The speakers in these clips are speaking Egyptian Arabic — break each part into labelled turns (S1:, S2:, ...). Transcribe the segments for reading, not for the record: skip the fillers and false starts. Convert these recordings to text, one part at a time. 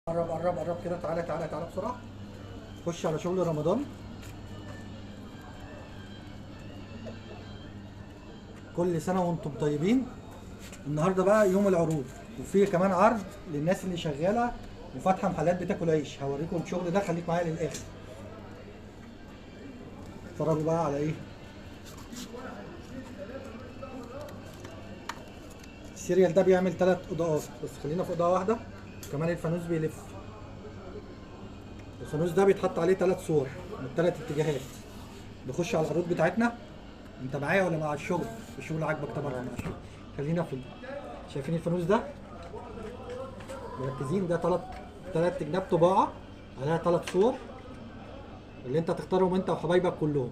S1: قرب قرب قرب كده، تعالى تعالى تعالى بسرعة. خش على شغل رمضان. كل سنة وانتم طيبين. النهارده بقى يوم العروض، وفي كمان عرض للناس اللي شغالة وفاتحه محلات بتاكل عيش. هوريكم الشغل ده، خليك معايا للاخر. اتفرجوا بقى على ايه ال serial ده. بيعمل 3 اضاءات بس، خلينا في اضاءه واحدة. كمان الفانوس بيلف. الفانوس ده بيتحط عليه 3 صور من 3 اتجاهات. نخش على العروض بتاعتنا. انت معايا ولا مع الشغل؟ الشغل عاجبك طبعا مع الشغل. خلينا في شايفين الفانوس ده؟ مركزين، ده 3 جناب طباعه عليها 3 صور اللي انت تختارهم انت وحبايبك كلهم.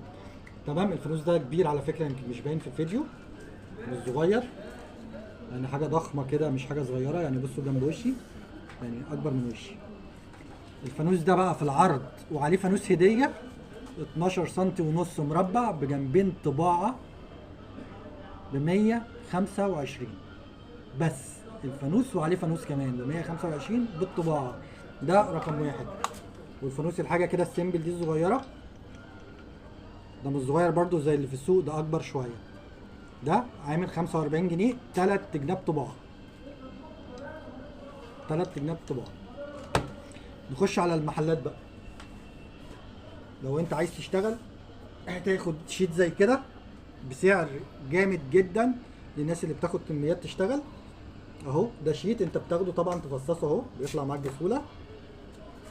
S1: تمام. الفانوس ده كبير على فكرة، يمكن مش باين في الفيديو، مش صغير يعني، حاجة ضخمة كده مش حاجة صغيرة يعني. بصوا جنب وشي يعني، اكبر من وشي. الفانوس ده بقى في العرض وعليه فانوس هديه 12 سم ونص مربع بجنبين طباعه ب 125 بس. الفانوس وعليه فانوس كمان ب 125 بالطباعه. ده رقم 1. والفانوس الحاجة كده ال simple دي الصغيرة، ده مش صغير برده زي اللي في السوق، ده اكبر شوية. ده عامل 45 جنيه، 3 جناب طباعه. 3 جناب طباعه. نخش على المحلات بقى. لو انت عايز تشتغل هتاخد sheet زي كده بسعر جامد جدا للناس اللي بتاخد كميات تشتغل. اهو ده sheet انت بتاخده طبعا تفصصه اهو، بيطلع معاك بسهولة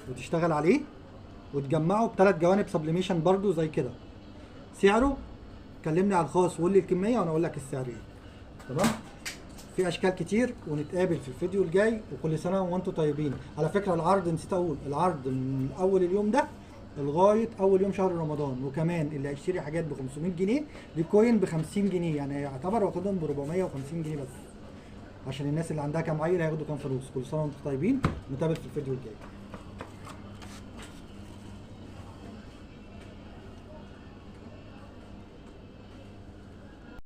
S1: وتشتغل عليه وتجمعه ب3 جوانب sublimation برده زي كده. سعره كلمني على الخاص وقول لي الكمية وانا اقول لك السعر ايه. تمام. في اشكال كتير، ونتقابل في الفيديو الجاي. وكل سنة وانتم طيبين. على فكرة العرض نسيت اقول، العرض من اول اليوم ده لغاية اول يوم شهر رمضان. وكمان اللي هيشتري حاجات ب 500 جنيه دي coin ب 50 جنيه، يعني يعتبر واخدهم ب 450 جنيه بس، عشان الناس اللي عندها كام عيل هياخدوا كام فلوس. كل سنة وانتم طيبين، نتقابل في الفيديو الجاي.